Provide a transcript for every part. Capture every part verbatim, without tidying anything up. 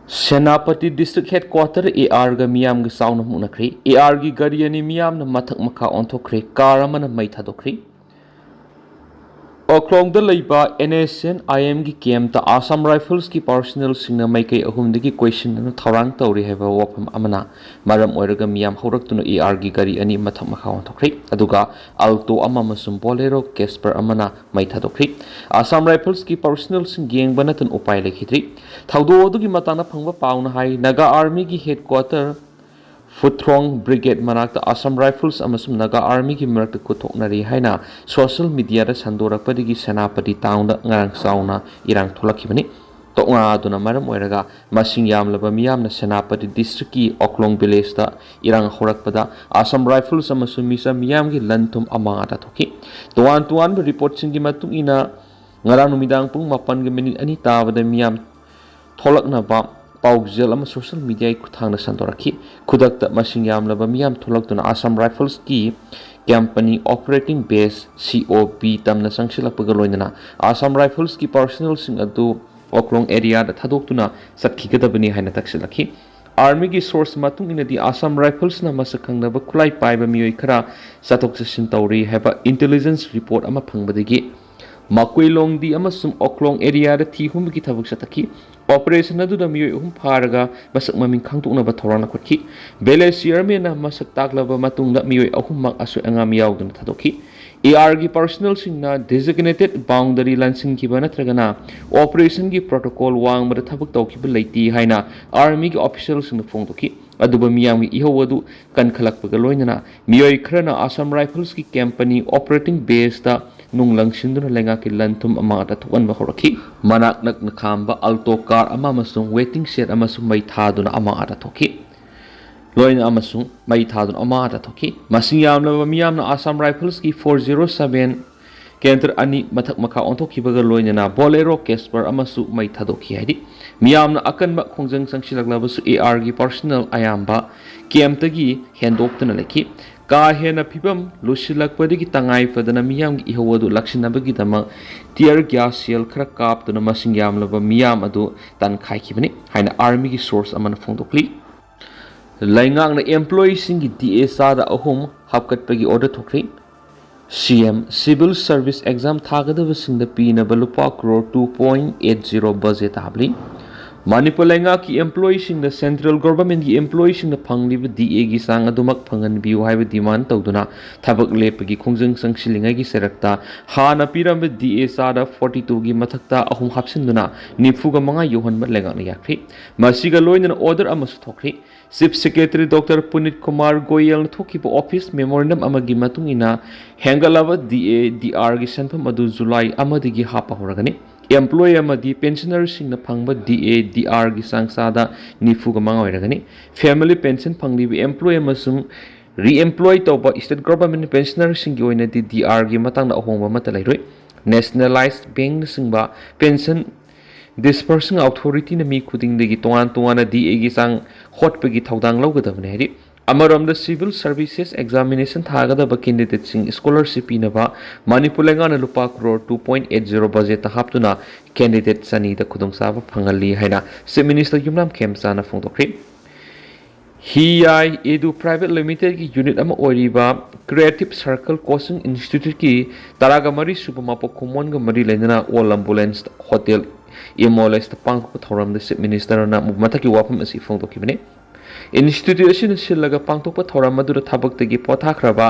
Senapati District Headquarter AR ꯒ ꯃꯤꯌꯥꯝꯒ ꯆꯥꯎꯅ ꯃꯨꯛꯅꯈ꯭ꯔꯦ꯫ AR ꯒꯤ ꯒꯥꯔꯤ ꯑꯅꯤ ꯃꯤꯌꯥꯝꯅ ꯃꯊꯛ ꯃꯈꯥ ꯑꯣꯟꯊꯣꯛꯈ꯭ꯔꯦ꯫ ꯀꯥꯔ ꯑꯃꯅ ꯃꯩ ꯊꯥꯗꯣꯛꯈ꯭ꯔꯦ꯫ ꯎꯈ꯭ꯔꯨꯜꯗ ꯂꯩꯕ NSCN-IM ꯒꯤ camp ꯇ Assam Rifles ꯀꯤ personnel ꯁꯤꯡꯅ ꯃꯥꯏꯀꯩ ꯑꯍꯨꯝꯗꯒꯤ ꯀꯣꯏꯁꯤꯟꯗꯨꯅ ꯊꯧꯔꯥꯡ ꯇꯧꯔꯤ ꯍꯥꯏꯕ ꯋꯥꯐꯝ ꯑꯃꯅ ꯃꯔꯝ ꯑꯣꯏꯔꯒ ꯃꯤꯌꯥꯝ ꯍꯧꯔꯛꯇꯨꯅ AR ꯒꯤ ꯒꯥꯔꯤ ꯑꯅꯤ ꯃꯊꯛ ꯃꯈꯥ ꯑꯣꯟꯊꯣꯛꯈ꯭ꯔꯦ꯫ ꯑꯗꯨꯒ Alto ꯑꯃ ꯑꯃꯁꯨꯡ Bolero Casper ꯑꯃꯅ ꯃꯩ ꯊꯥꯗꯣꯛꯈ꯭ꯔꯦ꯫ Assam Rifles ꯀꯤ personnel ꯁꯤꯡ ꯌꯦꯡꯕ ꯅꯠꯇꯅ ꯎꯄꯥꯏ ꯂꯩꯈꯤꯗ꯭ꯔꯤ꯫ ꯊꯧꯗꯣꯛ ꯑꯗꯨꯒꯤ ꯃꯇꯥꯡꯗ ꯐꯪꯕ ꯄꯥꯎꯅ ꯍꯥꯏ, Naga Army ꯒꯤ headquarter Phutrong Brigade ꯃꯅꯥꯛꯇ Assam Rifles ꯑꯃꯁꯨꯡ Naga Army ꯒꯤ ꯃꯔꯛꯇ ꯈꯨꯠꯊꯣꯛꯅꯔꯤ ꯍꯥꯏꯅ social media ꯗ ꯁꯟꯗꯣꯔꯛꯄꯗꯒꯤ ꯁꯦꯅꯥꯄꯇꯤ town ꯗ ꯉꯔꯥꯡ ꯆꯥꯎꯅ ꯏꯔꯥꯡ ꯊꯣꯛꯂꯛꯈꯤꯕꯅꯤ꯫ ꯇꯣꯛꯅꯥꯗꯨꯅ ꯃꯔꯝ ꯑꯣꯏꯔꯒ ꯃꯁꯤꯡ ꯌꯥꯝꯂꯕ ꯃꯤꯌꯥꯝꯅ ꯁꯦꯅꯥꯄꯇꯤ district ꯀꯤ Oklong village ꯇ ꯏꯔꯥꯡ ꯍꯧꯔꯛꯄꯗ Assam Rifles ꯑꯃꯁꯨꯡ ꯃꯤꯆꯝ ꯃꯤꯌꯥꯝꯒꯤ ꯂꯟ ꯊꯨꯝ ꯑꯃꯥꯡ ꯑꯇꯥ ꯊꯣꯛꯈꯤ꯫ ꯇꯣꯉꯥꯟ ꯇꯣꯉꯥꯟꯕ report ꯁꯤꯡꯒꯤ ꯃꯇꯨꯡ ꯏꯟꯅ, ꯉꯔꯥꯡ ꯅꯨꯃꯤꯗꯥꯡ ꯄꯨꯡ ꯃꯥꯄꯟꯒ minute ꯑꯅꯤ ꯇꯥꯕꯗ ꯃꯤꯌꯥꯝ ꯊꯣꯛꯂꯛꯅꯕ ꯄꯥꯎꯖꯦꯜ ꯑꯃ social media ꯒꯤ ꯈꯨꯠꯊꯥꯡꯗ ꯁꯟꯗꯣꯔꯛꯈꯤ꯫ ꯈꯨꯗꯛꯇ ꯃꯁꯤꯡ ꯌꯥꯝꯂꯕ ꯃꯤꯌꯥꯝ ꯊꯣꯛꯂꯛꯇꯨꯅ Assam Rifles ꯀꯤ company operating base, COB, ꯇꯝꯅ ꯆꯪꯁꯤꯜꯂꯛꯄꯒ ꯂꯣꯏꯅꯅ Assam Rifles ꯀꯤ personnel ꯁꯤꯡ ꯑꯗꯨ Oklong area ꯗ ꯊꯥꯗꯣꯛꯇꯨꯅ ꯆꯠꯈꯤꯒꯗꯕꯅꯤ ꯍꯥꯏꯅ ꯇꯛꯁꯤꯜꯂꯛꯈꯤ꯫ Army ꯒꯤ source ꯃꯇꯨꯡ ꯏꯟꯅꯗꯤ, Assam Rifles ꯅ ꯃꯁꯛ ꯈꯪꯗꯕ ꯈꯨꯠꯂꯥꯏ ꯄꯥꯏꯕ ꯃꯤꯑꯣꯏ ꯈꯔ ꯆꯠꯊꯣꯛ ꯆꯠꯁꯤꯟ ꯇꯧꯔꯤ ꯍꯥꯏꯕ intelligence report ꯑꯃ ꯐꯪꯕꯗꯒꯤ ꯃꯀꯨꯏꯂꯣꯡꯗꯤ ꯑꯃꯁꯨꯡ ꯑꯣꯀ꯭ꯂꯣꯡ area ꯗ ꯊꯤ ꯍꯨꯝꯕꯒꯤ ꯊꯕꯛ ꯆꯠꯊꯈꯤ꯫ Operation ꯑꯗꯨꯗ ꯃꯤꯑꯣꯏ ꯑꯍꯨꯝ ꯐꯥꯔꯒ ꯃꯁꯛ ꯃꯃꯤꯡ ꯈꯪꯗꯣꯛꯅꯕ ꯊꯧꯔꯥꯡ ꯂꯧꯈꯠꯈꯤ꯫ Village chairman ꯅ ꯃꯁꯛ ꯇꯥꯛꯂꯕ ꯃꯇꯨꯡꯗ ꯃꯤꯑꯣꯏ ꯑꯍꯨꯝꯃꯛ ꯑꯁꯣꯏ ꯑꯉꯥꯝ ꯌꯥꯎꯗꯅ ꯊꯥꯗꯣꯛꯈꯤ꯫ AR ꯒꯤ personnel ꯁꯤꯡꯅ designated boundary ꯂꯥꯟꯁꯤꯟꯈꯤꯕ ꯅꯠꯇ꯭ꯔꯒꯅ operation ꯒꯤ protocol ꯋꯥꯡꯃꯗ ꯊꯕꯛ ꯇꯧꯈꯤꯕ ꯂꯩꯇꯦ ꯍꯥꯏꯅ Army ꯒꯤ official ꯁꯤꯡꯅ ꯐꯣꯡꯗꯣꯛꯈꯤ꯫ ꯑꯗꯨꯕꯨ ꯃꯤꯌꯥꯝꯒꯤ ꯏꯍꯧ ꯑꯗꯨ ꯀꯟꯈꯠꯂꯛꯄꯒ ꯂꯣꯏꯅꯅ ꯃꯤꯑꯣꯏ ꯈꯔꯅ Assam Rifles ꯀꯤ company operating base ꯇ ꯅꯨꯡ ꯂꯪꯁꯤꯟꯗꯨꯅ ꯂꯩꯉꯥꯛꯀꯤ ꯂꯟ ꯊꯨꯝ ꯑꯃꯥꯡ ꯑꯇꯥ ꯊꯣꯛꯍꯟꯕ ꯍꯧꯔꯛꯈꯤ꯫ ꯃꯅꯥꯛ ꯅꯛꯅ ꯈꯥꯝꯕ Alto car ꯑꯃ ꯑꯃꯁꯨꯡ waiting shed ꯑꯃꯁꯨ ꯃꯩ ꯊꯥꯗꯨꯅ ꯑꯃꯥꯡ ꯑꯇꯥ ꯊꯣꯛꯈꯤ꯫ ꯂꯣꯏꯅ ꯑꯃꯁꯨꯡ ꯃꯩ ꯊꯥꯗꯨꯅ ꯑꯃꯥꯡ ꯑꯇꯥ ꯊꯣꯛꯈꯤ꯫ ꯃꯁꯤꯡ ꯌꯥꯝꯂꯕ ꯃꯤꯌꯥꯝꯅ Assam Rifles ꯀꯤ four zero seven Canter ꯑꯅꯤ ꯃꯊꯛ ꯃꯈꯥ ꯑꯣꯟꯊꯣꯛꯈꯤꯕꯒ ꯂꯣꯏꯅꯅ Bolero Casper ꯑꯃꯁꯨ ꯃꯩ ꯊꯥꯗꯣꯛꯈꯤ ꯍꯥꯏꯔꯤ꯫ ꯃꯤꯌꯥꯝꯅ ꯑꯀꯟꯕ ꯈꯣꯡꯖꯪ ꯆꯪꯁꯤꯜꯂꯛꯂꯕꯁꯨ AR ꯒꯤ personnel ꯑꯌꯥꯝꯕ camp ꯇꯒꯤ ꯍꯦꯟꯗꯣꯛꯇꯅ ꯂꯩꯈꯤ꯫ ꯀꯥ ꯍꯦꯟꯅ ꯐꯤꯕꯝ ꯂꯨꯁꯤꯜꯂꯛꯄꯗꯒꯤ ꯇꯉꯥꯏ ꯐꯗꯅ ꯃꯤꯌꯥꯝꯒꯤ ꯏꯍꯧ ꯑꯗꯨ ꯂꯥꯛꯁꯤꯟꯅꯕꯒꯤꯗꯃꯛ tear gas shell ꯈꯔ ꯀꯥꯞꯇꯨꯅ ꯃꯁꯤꯡ ꯌꯥꯝꯂꯕ ꯃꯤꯌꯥꯝ ꯑꯗꯨ ꯇꯥꯟꯈꯥꯏꯈꯤꯕꯅꯤ ꯍꯥꯏꯅ armyꯒꯤ source ꯑꯃꯅ ꯐꯣꯡꯗꯣꯛꯂꯤ꯫ ꯂꯩꯉꯥꯛꯅ employeeꯁꯤꯡꯒꯤ D A ꯆꯥꯗ ꯑꯍꯨꯝ ꯍꯥꯞꯀꯠꯄꯒꯤ order ꯊꯣꯛꯈ꯭ꯔꯤ꯫ C M civil service exam ꯊꯥꯒꯗꯕꯁꯤꯡꯗ ꯄꯤꯅꯕ ꯂꯨꯄꯥ crore two point eight zero budget happily. Manipur ꯂꯩꯉꯥꯛꯀꯤ employeeꯁꯤꯡꯗ central governmentꯀꯤ employeeꯁꯤꯡꯅ ꯐꯪꯂꯤꯕ D Aꯒꯤ ꯆꯥꯡ ꯑꯗꯨꯃꯛ ꯐꯪꯍꯟꯕꯤꯌꯨ ꯍꯥꯏꯕ demand ꯇꯧꯗꯨꯅ ꯊꯕꯛ ꯂꯦꯞꯄꯒꯤ ꯈꯣꯡꯖꯪ ꯆꯪꯁꯤꯜꯂꯤꯉꯩꯒꯤ ꯆꯩꯔꯛꯇ ꯍꯥꯟꯅ ꯄꯤꯔꯝꯕ D A ꯆꯥꯗ forty twoꯒꯤ ꯃꯊꯛꯇ ꯑꯍꯨꯝ ꯍꯥꯞꯆꯤꯟꯗꯨꯅ ꯅꯤꯐꯨꯒ ꯃꯉꯥ ꯌꯧꯍꯟꯕ ꯂꯩꯉꯥꯛꯅ ꯌꯥꯈ꯭ꯔꯤ꯫ ꯃꯁꯤꯒ ꯂꯣꯏꯅꯅ order ꯑꯃꯁꯨ ꯊꯣꯛꯈ꯭ꯔꯤ꯫ Chief Secretary Doctor Punit Kumar Goyalꯅ ꯊꯣꯛꯈꯤꯕ office memorandum ꯑꯃꯒꯤ ꯃꯇꯨꯡ ꯏꯟꯅ ꯍꯦꯟꯒꯠꯂꯕ D A D Rꯒꯤ ꯁꯦꯟꯐꯝ ꯑꯗꯨ July ꯑꯃꯗꯒꯤ ꯍꯥꯞꯄ ꯍꯧꯔꯒꯅꯤ꯫ Employee ꯑꯃꯗꯤ pensionerꯁꯤꯡꯅ ꯐꯪꯕ D A D Rꯒꯤ ꯆꯥꯡ ꯆꯥꯗ ꯅꯤꯐꯨꯒ ꯃꯉꯥ ꯑꯣꯏꯔꯒꯅꯤ꯫ Family pension ꯐꯪꯂꯤꯕ employee ꯑꯃꯁꯨꯡ re-employ ꯇꯧꯕ state government pensionerꯁꯤꯡꯒꯤ ꯑꯣꯏꯅꯗꯤ D Rꯒꯤ ꯃꯇꯥꯡꯗ ꯑꯍꯣꯡꯕ ꯑꯃꯠꯇ ꯂꯩꯔꯣꯏ꯫ Nationalized bankꯅꯆꯤꯡꯕ pension disbursing authorityꯅ ꯃꯤ ꯈꯨꯗꯤꯡꯗꯒꯤ ꯇꯣꯉꯥꯟ ꯇꯣꯉꯥꯟꯅ D Aꯒꯤ ꯆꯥꯡ ꯍꯣꯠꯄꯒꯤ ꯊꯧꯗꯥꯡ ꯂꯧꯒꯗꯕꯅꯤ ꯍꯥꯏꯔꯤ꯫ ꯑꯃꯔꯣꯝꯗ civil services examination ꯊꯥꯒꯗꯕ candidateꯁꯤꯡ scholarship ꯄꯤꯅꯕ ꯃꯅꯤꯄꯨꯔ ꯂꯩꯉꯥꯛꯅ ꯂꯨꯄꯥ crore two point eight zero budgetꯇ ꯍꯥꯞꯇꯨꯅ candidate ꯆꯅꯤꯗ ꯈꯨꯗꯣꯡꯆꯥꯕ ꯐꯪꯍꯜꯂꯤ ꯍꯥꯏꯅ Chief Minister ꯌꯨꯝꯅꯥꯝ ꯈꯦꯝꯆꯥꯅ ꯐꯣꯡꯗꯣꯛꯈ꯭ꯔꯤ꯫ ꯍꯤꯌꯥꯏ ꯏꯗꯨ Private Limitedꯀꯤ unit ꯑꯃ ꯑꯣꯏꯔꯤꯕ Creative Circle Coaching Instituteꯀꯤ ꯇꯔꯥꯒ ꯃꯔꯤ ꯁꯨꯕ ꯃꯄꯣꯛ ꯀꯨꯝꯑꯣꯟꯒ ꯃꯔꯤ ꯂꯩꯅꯅ All Ambulance Hotel Imoleseꯇ ꯄꯥꯡꯊꯣꯛꯄ ꯊꯧꯔꯝꯗ Chief Ministerꯅ ꯃꯊꯛꯀꯤ ꯋꯥꯐꯝ ꯑꯁꯤ ꯐꯣꯡꯗꯣꯛꯈꯤꯕꯅꯤ꯫ Institute ꯑꯁꯤꯅ ꯁꯤꯜꯂꯒ ꯄꯥꯡꯊꯣꯛꯄ ꯊꯧꯔꯝ ꯑꯗꯨꯗ ꯊꯕꯛꯇꯒꯤ ꯄꯣꯊꯥꯈ꯭ꯔꯕ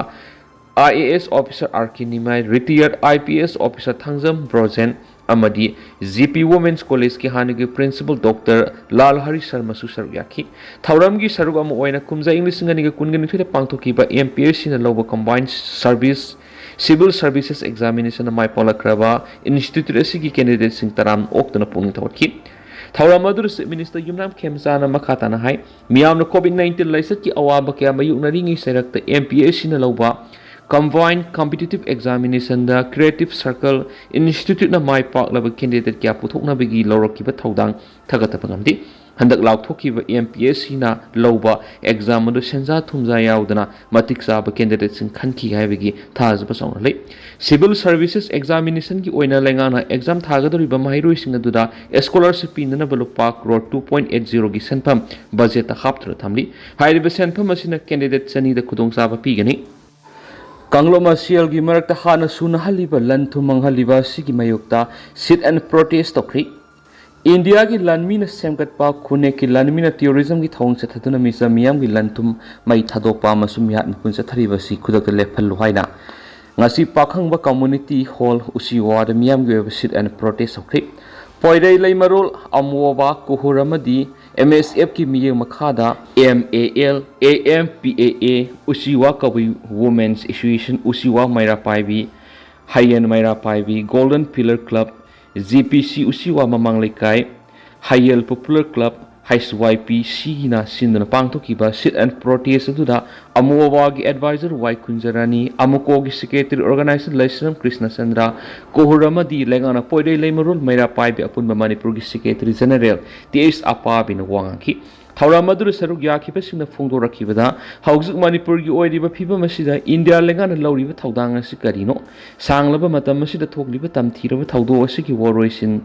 I A S officer R K Nimai, retired I P S officer Thangjam Brojen ꯑꯃꯗꯤ G P Women's Collegeꯀꯤ ꯍꯥꯟꯅꯒꯤ principal Doctor ꯂꯥꯜ ꯍꯔꯤ ꯁꯔꯃꯁꯨ ꯁꯔꯨꯛ ꯌꯥꯈꯤ꯫ ꯊꯧꯔꯝꯒꯤ ꯁꯔꯨꯛ ꯑꯃ ꯑꯣꯏꯅ ꯀꯨꯝꯖꯥ ꯏꯪ ꯂꯤꯁꯤꯡ ꯑꯅꯤꯒ ꯀꯨꯟꯒ ꯅꯤꯊꯣꯏꯗ ꯄꯥꯡꯊꯣꯛꯈꯤꯕ M P S Cꯅ ꯂꯧꯕ Combined Service Civil Services Examinationꯗ ꯃꯥꯏ ꯄꯥꯛꯂꯛꯈ꯭ꯔꯕ institute ꯑꯁꯤꯒꯤ candidateꯁꯤꯡ ꯇꯔꯥꯝꯅ ꯑꯣꯛꯇꯨꯅ ꯄꯨꯛꯅꯤꯡ ꯊꯧꯒꯠꯈꯤ꯫ ꯊꯧꯔꯝ ꯑꯗꯨꯗ Chief Minister ꯌꯨꯝꯅꯥꯝ ꯈꯦꯝꯆꯥꯅ ꯃꯈꯥ ꯇꯥꯅ ꯍꯥꯏ, ꯃꯤꯌꯥꯝꯅ COVID nineteen ꯂꯥꯏꯆꯠꯀꯤ ꯑꯋꯥꯕ ꯀꯌꯥ ꯃꯥꯌꯣꯛꯅꯔꯤꯉꯩ ꯆꯩꯔꯛꯇ M P S Cꯅ ꯂꯧꯕ Combined Competitive Examinationꯗ Creative Circle Instituteꯅ ꯃꯥꯏ ꯄꯥꯛꯂꯕ candidate ꯀꯌꯥ ꯄꯨꯊꯣꯛꯅꯕꯒꯤ ꯂꯧꯔꯛꯈꯤꯕ ꯊꯧꯗꯥꯡ ꯊꯥꯒꯠꯇꯕ ꯉꯝꯗꯦ꯫ ꯍꯟꯗꯛ ꯂꯥꯎꯊꯣꯛꯈꯤꯕ M P S Cꯅ ꯂꯧꯕ exam ꯑꯗꯨ ꯁꯦꯟꯖꯥ ꯊꯨꯝꯖꯥ ꯌꯥꯎꯗꯅ ꯃꯇꯤꯛ ꯆꯥꯕ candidateꯁꯤꯡ ꯈꯟꯈꯤ ꯍꯥꯏꯕꯒꯤ ꯊꯥꯖꯕ ꯆꯥꯎꯅ ꯂꯩ꯫ Civil Services Examinationꯒꯤ ꯑꯣꯏꯅ ꯂꯩꯉꯥꯛꯅ exam ꯊꯥꯒꯗꯧꯔꯤꯕ ꯃꯍꯩꯔꯣꯏꯁꯤꯡ ꯑꯗꯨꯗ scholarship ꯄꯤꯅꯅꯕ ꯂꯨꯄꯥ crore two point eight zeroꯒꯤ ꯁꯦꯟꯐꯝ budgetꯇ ꯍꯥꯞꯇꯨꯅ ꯊꯝꯂꯤ꯫ ꯍꯥꯏꯔꯤꯕ ꯁꯦꯟꯐꯝ ꯑꯁꯤꯅ candidate ꯆꯅꯤꯗ ꯈꯨꯗꯣꯡꯆꯥꯕ ꯄꯤꯒꯅꯤ꯫ ꯀꯥꯡꯂꯨꯞ ꯃꯁꯦꯜꯒꯤ ꯃꯔꯛꯇ ꯍꯥꯟꯅ ꯁꯨꯅꯍꯜꯂꯤꯕ ꯂꯟ ꯊꯨꯝ ꯃꯥꯡꯍꯜꯂꯤꯕ ꯑꯁꯤꯒꯤ ꯃꯥꯌꯣꯛꯇ sit and protest ꯇꯧꯈ꯭ꯔꯤ꯫ ꯏꯟꯗꯤꯌꯥꯒꯤ ꯂꯥꯟꯃꯤꯅ ꯁꯦꯝꯒꯠꯄ ꯈꯨꯟꯅꯦꯛꯀꯤ ꯂꯥꯟꯃꯤꯅ terrorismꯒꯤ ꯊꯧꯑꯣꯡ ꯆꯠꯊꯗꯨꯅ ꯃꯤꯆꯝ ꯃꯤꯌꯥꯝꯒꯤ ꯂꯟ ꯊꯨꯝ ꯃꯩ ꯊꯥꯗꯣꯛꯄ ꯑꯃꯁꯨꯡ ꯃꯤꯍꯥꯠ ꯃꯤꯄꯨꯟ ꯆꯠꯊꯔꯤꯕ ꯑꯁꯤ ꯈꯨꯗꯛꯇ ꯂꯦꯞꯍꯜꯂꯨ ꯍꯥꯏꯅ ꯉꯁꯤ ꯄꯥꯈꯪꯕ community hall ꯎꯆꯤꯋꯥꯗ ꯃꯤꯌꯥꯝꯒꯤ ꯑꯣꯏꯕ sit and protest ꯇꯧꯈ꯭ꯔꯤ꯫ ꯄꯣꯏꯔꯩ ꯂꯩꯃꯔꯣꯜ, ꯑꯃꯣꯕ, ꯀꯨꯍꯨꯔ ꯑꯃꯗꯤ M S Fꯀꯤ ꯃꯤꯠꯌꯦꯡ ꯃꯈꯥꯗ M A L, A M P A A, ꯎꯆꯤꯋꯥ Kabui Women's Association, ꯎꯆꯤꯋꯥ ꯃꯩꯔꯥ ꯄꯥꯏꯕꯤ, ꯍꯌꯦꯟ ꯃꯩꯔꯥ ꯄꯥꯏꯕꯤ, Golden Pillar Club, G P C ꯎꯆꯤꯋꯥ ꯃꯃꯥꯡ ꯂꯩꯀꯥꯏ, ꯍꯌꯦꯜ Popular Club, H Y P Cꯒꯤꯅ ꯁꯤꯟꯗꯨꯅ ꯄꯥꯡꯊꯣꯛꯈꯤꯕ sit and protest ꯑꯗꯨꯗ ꯑꯃꯣꯕꯥꯒꯤ advisor ꯋꯥꯏ ꯀꯨꯟꯖꯔꯥꯅꯤ, ꯑꯃꯨꯀꯣꯒꯤ secretary organization ꯂꯩꯁ꯭ꯔꯝ ꯀ꯭ꯔꯤꯁꯅꯆꯟꯗ꯭ꯔ, ꯀꯣꯍꯨꯔ ꯑꯃꯗꯤ ꯂꯩꯉꯥꯛꯅ ꯄꯣꯏꯔꯩ ꯂꯩꯃꯔꯣꯜ ꯃꯩꯔꯥ ꯄꯥꯏꯕꯤ ꯑꯄꯨꯟꯕ ꯃꯅꯤꯄꯨꯔꯒꯤ secretary general T H ꯑꯄꯥꯕꯤꯅ ꯋꯥ ꯉꯥꯡꯈꯤ꯫ ꯊꯧꯔꯝ ꯑꯗꯨꯗ ꯁꯔꯨꯛ ꯌꯥꯈꯤꯕꯁꯤꯡꯅ ꯐꯣꯡꯗꯣꯔꯛꯈꯤꯕꯗ, ꯍꯧꯖꯤꯛ ꯃꯅꯤꯄꯨꯔꯒꯤ ꯑꯣꯏꯔꯤꯕ ꯐꯤꯕꯝ ꯑꯁꯤꯗ ꯏꯟꯗꯤꯌꯥ ꯂꯩꯉꯥꯛꯅ ꯂꯧꯔꯤꯕ ꯊꯧꯗꯥꯡ ꯑꯁꯤ ꯀꯔꯤꯅꯣ? ꯁꯥꯡꯂꯕ ꯃꯇꯝ ꯑꯁꯤꯗ ꯊꯣꯛꯂꯤꯕ ꯇꯝꯊꯤꯔꯕ ꯊꯧꯗꯣꯛ ꯑꯁꯤꯒꯤ ꯋꯥꯔꯣꯏꯁꯤꯟ